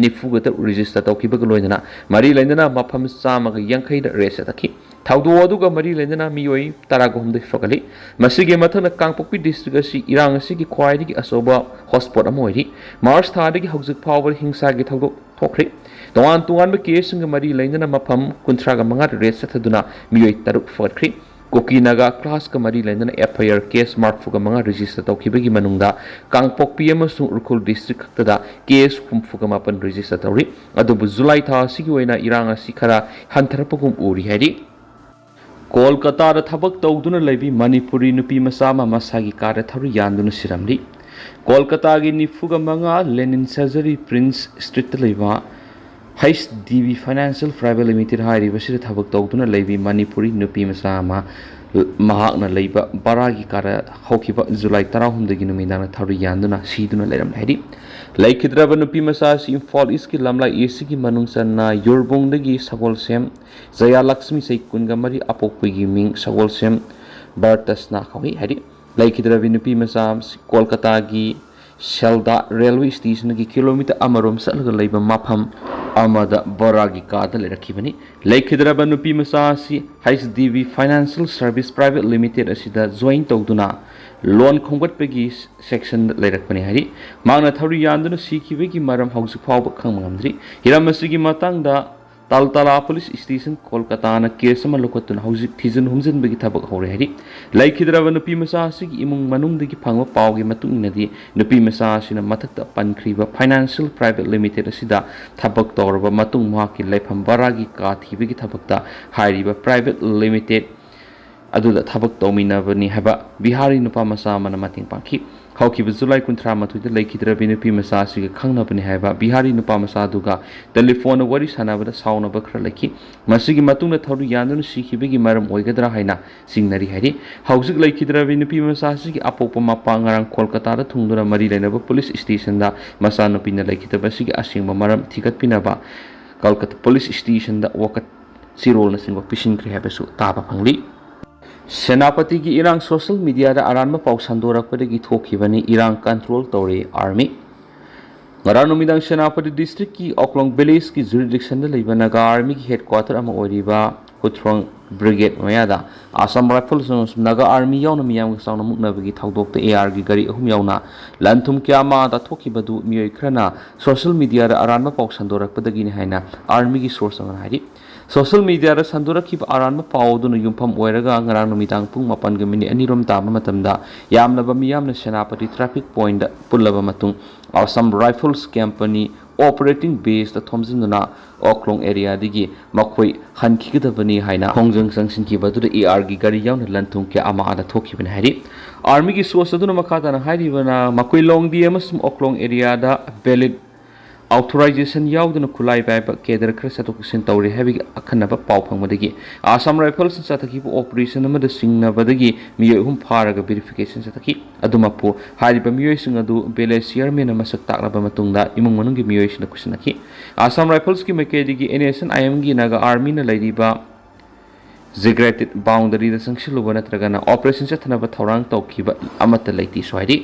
ꯅꯤꯐꯨꯒ ꯇꯔꯨꯛ register ꯇꯧꯈꯤꯕꯒ ꯂꯣꯏꯅꯅ ꯃꯔꯤ ꯂꯩꯅꯅ ꯃꯐꯝ ꯆꯥꯝꯃꯒ ꯌꯥꯡꯈꯩꯗ raid ꯆꯠꯊꯈꯤ꯫ ꯊꯧꯗꯣꯛ ꯑꯗꯨꯒ ꯃꯔꯤ ꯂꯩꯅꯅ ꯃꯤꯑꯣꯏ ꯇꯔꯥꯒ ꯍꯨꯝꯗꯣꯏ ꯐꯒꯠꯂꯤ꯫ ꯃꯁꯤꯒꯤ ꯃꯊꯛꯇ ꯀꯥꯡꯄꯣꯛꯄꯤ district ꯑꯁꯤ ꯏꯔꯥꯡ ꯑꯁꯤꯒꯤ ꯈ꯭ꯋꯥꯏꯗꯒꯤ ꯑꯆꯧꯕ hotspot ꯑꯃ ꯑꯣꯏꯔꯤ꯫ March ꯊꯥꯗꯒꯤ ꯍꯧꯖꯤꯛ ꯐꯥꯎꯕꯗ ꯍꯤꯡꯁꯥꯒꯤ ꯊꯧꯗꯣꯛ ꯊꯣꯛꯈ꯭ꯔꯤ꯫ ꯇꯣꯉꯥꯟ ꯇꯣꯉꯥꯟꯕ caseꯁꯤꯡꯒ ꯃꯔꯤ ꯂꯩꯅꯅ ꯃꯐꯝ ꯀꯨꯟꯊ꯭ꯔꯥꯒ ꯃꯉꯥꯗ raid ꯆꯠꯊꯗꯨꯅ ꯃꯤꯑꯣꯏ ꯇꯔꯨꯛ ꯐꯒꯠꯈ꯭ꯔꯤ꯫ ꯀꯨꯀꯤ ꯅꯥꯒꯥ clashꯀ ꯃꯔꯤ ꯂꯩꯅꯅ F I R case ꯃꯔꯤꯐꯨꯒ ꯃꯉꯥ register ꯇꯧꯈꯤꯕꯒꯤ ꯃꯅꯨꯡꯗ ꯀꯥꯡꯄꯣꯛꯄꯤ ꯑꯃꯁꯨꯡ ꯎꯈ꯭ꯔꯨꯜ district ꯈꯛꯇꯗ case ꯍꯨꯝꯐꯨꯒ ꯃꯥꯄꯟ register ꯇꯧꯔꯤ꯫ ꯑꯗꯨꯕꯨ ꯖꯨꯂꯥꯏ ꯊꯥ ꯑꯁꯤꯒꯤ ꯑꯣꯏꯅ ꯏꯔꯥꯡ ꯑꯁꯤ ꯈꯔ ꯍꯟꯊꯔꯛꯄꯒꯨꯝ ꯎꯔꯤ ꯍꯥꯏꯔꯤ꯫ ꯀꯣꯜꯀꯇꯥꯗ ꯊꯕꯛ ꯇꯧꯗꯨꯅ ꯂꯩꯕꯤ ꯃꯅꯤꯄꯨꯔꯤ ꯅꯨꯄꯤ ꯃꯆꯥ ꯑꯃ ꯃꯁꯥꯒꯤ ꯀꯥꯗ ꯊꯧꯔꯤ ꯌꯥꯟꯗꯨꯅ ꯁꯤꯔꯝꯂꯤ꯫ ꯀꯣꯜꯀꯇꯥꯒꯤ ꯅꯤꯐꯨꯒ ꯃꯉꯥ Lenin Surgery Prince Streetꯇ ꯂꯩꯕ H D B Financial Private Limited ꯍꯥꯏꯔꯤꯕꯁꯤꯗ ꯊꯕꯛ ꯇꯧꯗꯨꯅ ꯂꯩꯕꯤ ꯃꯅꯤꯄꯨꯔꯤ ꯅꯨꯄꯤ ꯃꯆꯥ ꯑꯃ ꯃꯍꯥꯛꯅ ꯂꯩꯕ ꯕꯔꯥꯒꯤ ꯀꯥꯗ ꯍꯧꯈꯤꯕ ꯖꯨꯂꯥꯏ ꯇꯔꯥꯍꯨꯝꯗꯣꯏꯒꯤ ꯅꯨꯃꯤꯗꯥꯡꯗ ꯊꯧꯔꯤ ꯌꯥꯟꯗꯨꯅ ꯁꯤꯗꯨꯅ ꯂꯩꯔꯝꯂꯦ ꯍꯥꯏꯔꯤ꯫ ꯂꯩꯈꯤꯗ꯭ꯔꯕ ꯅꯨꯄꯤ ꯃꯆꯥ ꯑꯁꯤ ꯏꯝꯐꯥꯜ ꯏꯁꯀꯤ ꯂꯝꯂꯥꯏ ꯑꯦ ꯁꯤꯒꯤ ꯃꯅꯨꯡ ꯆꯟꯅ ꯌꯨꯔꯕꯨꯡꯗꯒꯤ ꯁꯒꯣꯜꯁꯦꯝ ꯖꯌꯥꯂꯛꯁꯃꯤ ꯆꯍꯤ ꯀꯨꯟꯒ ꯃꯔꯤ ꯑꯄꯣꯛꯄꯒꯤ ꯃꯤꯡ ꯁꯒꯣꯜꯁꯦꯝ ꯕꯔꯇꯁꯅꯥ ꯀꯧꯏ ꯍꯥꯏꯔꯤ꯫ ꯂꯩꯈꯤꯗ꯭ꯔꯕꯤ ꯅꯨꯄꯤ ꯃꯆꯥ ꯑꯁꯤ ꯀꯣꯜꯀꯇꯥꯒꯤ ꯁꯦꯜꯗꯥ ꯔꯦꯜꯋꯦ ꯁ꯭ꯇꯦꯁꯟꯒꯤ ꯀꯤꯂꯣꯃꯤꯇꯔ ꯑꯃꯔꯣꯝ ꯆꯠꯂꯒ ꯂꯩꯕ ꯃꯐꯝ ꯑꯃꯗ ꯕꯔꯥꯒꯤ ꯀꯥꯗ ꯂꯩꯔꯛꯈꯤꯕꯅꯤ꯫ ꯂꯩꯈꯤꯗ꯭ꯔꯕ ꯅꯨꯄꯤ ꯃꯆꯥ ꯑꯁꯤ H D B Financial Service Private Limited ꯑꯁꯤꯗ join ꯇꯧꯗꯨꯅ loan ꯈꯣꯝꯒꯠꯄꯒꯤ sectionꯗ ꯂꯩꯔꯛꯄꯅꯤ ꯍꯥꯏꯔꯤ꯫ ꯃꯍꯥꯛꯅ ꯊꯧꯔꯤ ꯌꯥꯟꯗꯨꯅ ꯁꯤꯈꯤꯕꯒꯤ ꯃꯔꯝ ꯍꯧꯖꯤꯛ ꯐꯥꯎꯕ ꯈꯪꯕ ꯉꯝꯗ꯭ꯔꯤ꯫ ꯍꯤꯔꯝ ꯑꯁꯤꯒꯤ ꯃꯇꯥꯡꯗ ꯇꯥꯜꯇꯥꯂꯥ ꯄꯨꯂꯤꯁ ꯁ꯭ꯇꯦꯁꯟ ꯀꯣꯜꯀꯇꯥꯅ case ꯑꯃ ꯂꯧꯈꯠꯇꯨꯅ ꯍꯧꯖꯤꯛ ꯊꯤꯖꯤꯟ ꯍꯨꯝꯖꯤꯟꯕꯒꯤ ꯊꯕꯛ ꯍꯧꯔꯦ ꯍꯥꯏꯔꯤ꯫ ꯂꯩꯈꯤꯗ꯭ꯔꯕ ꯅꯨꯄꯤ ꯃꯆꯥ ꯑꯁꯤꯒꯤ ꯏꯃꯨꯡ ꯃꯅꯨꯡꯗꯒꯤ ꯐꯪꯕ ꯄꯥꯎꯒꯤ ꯃꯇꯨꯡ ꯏꯟꯅꯗꯤ, ꯅꯨꯄꯤ ꯃꯆꯥ ꯑꯁꯤꯅ ꯃꯊꯛꯇ ꯄꯟꯈ꯭ꯔꯤꯕ Financial Private Limited ꯑꯁꯤꯗ ꯊꯕꯛ ꯇꯧꯔꯕ ꯃꯇꯨꯡ ꯃꯍꯥꯛꯀꯤ ꯂꯩꯐꯝ ꯕꯔꯥꯒꯤ ꯀꯥ ꯊꯤꯕꯒꯤ ꯊꯕꯛꯇ ꯍꯥꯏꯔꯤꯕ Private Limited ꯑꯗꯨꯗ ꯊꯕꯛ ꯇꯧꯃꯤꯟꯅꯕꯅꯤ ꯍꯥꯏꯕ ꯕꯤꯍꯥꯔꯤ ꯅꯨꯄꯥ ꯃꯆꯥ ꯑꯃꯅ ꯃꯇꯦꯡ ꯄꯥꯡꯈꯤ꯫ ꯍꯧꯈꯤꯕ ꯖꯨꯂꯥꯏ ꯀꯨꯟꯊ꯭ꯔꯥ ꯃꯥꯊꯣꯏꯗ ꯂꯩꯈꯤꯗ꯭ꯔꯕꯤ ꯅꯨꯄꯤ ꯃꯆꯥ ꯑꯁꯤꯒ ꯈꯪꯅꯕꯅꯤ ꯍꯥꯏꯕ ꯕꯤꯍꯥꯔꯤ ꯅꯨꯄꯥ ꯃꯆꯥ ꯑꯗꯨꯒ telephone ꯋꯥꯔꯤ ꯁꯥꯟꯅꯕꯗ ꯁꯥꯎꯅꯕ ꯈꯔ ꯂꯩꯈꯤ꯫ ꯃꯁꯤꯒꯤ ꯃꯇꯨꯡꯗ ꯊꯧꯔꯤ ꯌꯥꯟꯗꯨꯅ ꯁꯤꯈꯤꯕꯒꯤ ꯃꯔꯝ ꯑꯣꯏꯒꯗ꯭ꯔꯥ ꯍꯥꯏꯅ ꯆꯤꯡꯅꯔꯤ ꯍꯥꯏꯔꯤ꯫ ꯍꯧꯖꯤꯛ ꯂꯩꯈꯤꯗ꯭ꯔꯕꯤ ꯅꯨꯄꯤ ꯃꯆꯥ ꯑꯁꯤꯒꯤ ꯑꯄꯣꯛꯄ ꯃꯄꯥ ꯉꯔꯥꯡ ꯀꯣꯜꯀꯇꯥꯗ ꯊꯨꯡꯗꯨꯅ ꯃꯔꯤ ꯂꯩꯅꯕ ꯄꯨꯂꯤꯁ ꯁ꯭ꯇꯦꯁꯟꯗ ꯃꯆꯥꯅꯨꯄꯤꯅ ꯂꯩꯈꯤꯗꯕ ꯑꯁꯤꯒꯤ ꯑꯁꯦꯡꯕ ꯃꯔꯝ ꯊꯤꯒꯠꯄꯤꯅꯕ ꯀꯜꯀꯇꯥ ꯄꯨꯂꯤꯁ ꯁ꯭ꯇꯦꯁꯟꯗ ꯋꯥꯀꯠ ꯆꯤꯔꯣꯜꯅꯆꯤꯡꯕ ꯄꯤꯁꯤꯟꯈ꯭ꯔꯦ ꯍꯥꯏꯕꯁꯨ ꯇꯥꯕ ꯐꯪꯂꯤ꯫ ꯁꯦꯅꯥꯄꯇꯤꯒꯤ ꯏꯔꯥꯡ social mediaꯗ ꯑꯔꯥꯟꯕ ꯄꯥꯎ ꯁꯟꯗꯣꯔꯛꯄꯗꯒꯤ ꯊꯣꯛꯈꯤꯕꯅꯤ꯫ ꯏꯔꯥꯡ control ꯇꯧꯔꯦ army꯫ ꯉꯔꯥꯡ ꯅꯨꯃꯤꯗꯥꯡ ꯁꯦꯅꯥꯄꯇꯤ districtꯀꯤ ꯑꯣꯛꯂꯣꯡ villageꯀꯤ jurisdictionꯗ ꯂꯩꯕ ꯅꯥꯒꯥ armyꯒꯤ headquarter ꯑꯃ ꯑꯣꯏꯔꯤꯕ ꯍꯨꯊ꯭ꯔꯣꯡ brigade ꯃꯌꯥꯗ Assam Rifles ꯑꯃꯁꯨꯡ ꯅꯥꯒꯥ army ꯌꯥꯎꯅ ꯃꯤꯌꯥꯝꯒ ꯆꯥꯎꯅ ꯃꯨꯛꯅꯕꯒꯤ ꯊꯧꯗꯣꯛꯇ ARꯒꯤ ꯒꯥꯔꯤ ꯑꯍꯨꯝ ꯌꯥꯎꯅ ꯂꯟ ꯊꯨꯝ ꯀꯌꯥ ꯃꯥꯡ ꯇꯥꯛꯊꯣꯛꯈꯤꯕꯗꯨ ꯃꯤꯑꯣꯏ ꯈꯔꯅ social mediaꯗ ꯑꯔꯥꯟꯕ ꯄꯥꯎ ꯁꯟꯗꯣꯔꯛꯄꯗꯒꯤꯅꯤ ꯍꯥꯏꯅ armyꯒꯤ source ꯑꯃꯅ ꯍꯥꯏꯔꯤ꯫ ꯁꯣꯁꯤꯌꯦꯜ ꯃꯤꯗꯤꯌꯥꯗ ꯁꯟꯗꯣꯔꯛꯈꯤꯕ ꯑꯔꯥꯟꯕ ꯄꯥꯎ ꯑꯗꯨꯅ ꯌꯨꯝꯐꯝ ꯑꯣꯏꯔꯒ ꯉꯔꯥꯡ ꯅꯨꯃꯤꯗꯥꯡ ꯄꯨꯡ ꯃꯥꯄꯟꯒ ꯃꯤꯅꯤꯠ ꯑꯅꯤꯔꯣꯝ ꯇꯥꯕ ꯃꯇꯝꯗ ꯌꯥꯝꯂꯕ ꯃꯤꯌꯥꯝꯅ ꯁꯦꯅꯥꯄꯇꯤ ꯇ꯭ꯔꯥꯐꯤꯛ ꯄꯣꯏꯟꯗ ꯄꯨꯜꯂꯕ ꯃꯇꯨꯡ Assam rifles company operating base ꯊꯣꯝꯖꯤꯟꯗꯨꯅ ꯑꯣꯛꯂꯣꯡ ꯑꯦꯔꯤꯌꯥꯗꯒꯤ ꯃꯈꯣꯏ ꯍꯟꯈꯤꯒꯗꯕꯅꯤ ꯍꯥꯏꯅ ꯈꯣꯡꯖꯪ ꯆꯪꯁꯤꯟꯈꯤꯕ ꯑꯗꯨꯗ ꯑꯦ ꯑꯥꯔꯒꯤ ꯒꯥꯔꯤ ꯌꯥꯎꯅ ꯂꯟ ꯊꯨꯝ ꯀꯌꯥ ꯑꯃ ꯑꯥꯗ ꯊꯣꯛꯈꯤꯕꯅꯤ ꯍꯥꯏꯔꯤ꯫ ꯑꯥꯔꯃꯤꯒꯤ ꯁꯣꯔꯁ ꯑꯗꯨꯅ ꯃꯈꯥ ꯇꯥꯅ ꯍꯥꯏꯔꯤꯕꯅ ꯃꯈꯣꯏ ꯂꯣꯡꯗꯤ ꯑꯃꯁꯨꯡ ꯑꯣꯛꯂꯣꯡ ꯑꯦꯔꯤꯌꯥꯗ ꯚꯦꯂꯤꯗ ꯑꯣꯊꯣꯔꯥꯏꯖꯦꯁꯟ ꯌꯥꯎꯗꯅ ꯈꯨꯠꯂꯥꯏ ꯄꯥꯏꯕ ꯀꯦꯗꯔ ꯈꯔ ꯆꯠꯊꯣꯛ ꯆꯠꯁꯤꯟ ꯇꯧꯔꯤ ꯍꯥꯏꯕꯒꯤ ꯑꯈꯟꯅꯕ ꯄꯥꯎ ꯐꯪꯕꯗꯒꯤ ꯑꯁꯥꯝ ꯔꯥꯏꯐꯜꯁꯅ ꯆꯠꯊꯈꯤꯕ ꯑꯣꯄꯔꯦꯁꯟ ꯑꯃꯗ ꯆꯤꯡꯅꯕꯗꯒꯤ ꯃꯤꯑꯣꯏ ꯑꯍꯨꯝ ꯐꯥꯔꯒ ꯚꯦꯔꯤꯐꯤꯀꯦꯁꯟ ꯆꯠꯊꯈꯤ꯫ ꯑꯗꯨꯃꯛꯄꯨ ꯍꯥꯏꯔꯤꯕ ꯃꯤꯑꯣꯏꯁꯤꯡ ꯑꯗꯨ ꯚꯤꯂꯦꯖ ꯆꯤꯌꯔꯃꯦꯟꯅ ꯃꯁꯛ ꯇꯥꯛꯂꯕ ꯃꯇꯨꯡꯗ ꯏꯃꯨꯡ ꯃꯅꯨꯡꯒꯤ ꯃꯤꯑꯣꯏꯁꯤꯡꯅ ꯈꯨꯠꯁꯤꯟꯅꯈꯤ꯫ ꯑꯁꯥꯝ ꯔꯥꯏꯐꯜꯁꯀꯤ ꯃꯥꯏꯀꯩꯗꯒꯤ ꯑꯦꯟ ꯑꯦꯁ ꯑꯦꯟ ꯑꯥꯏ ꯑꯦꯝꯒꯤ ꯅꯥꯒꯥ ꯑꯥꯔꯃꯤꯅ ꯂꯩꯔꯤꯕ ꯖꯤꯒ꯭ꯔꯦꯇꯤꯠ ꯕꯥꯎꯟꯗꯔꯤꯗ ꯆꯪꯁꯤꯜꯂꯨꯕ ꯅꯠꯇ꯭ꯔꯒꯅ ꯑꯣꯄꯔꯦꯁꯟ ꯆꯠꯊꯅꯕ ꯊꯧꯔꯥꯡ ꯇꯧꯈꯤꯕ ꯑꯃꯠꯇ ꯂꯩꯇꯦꯁꯨ ꯍꯥꯏꯔꯤ꯫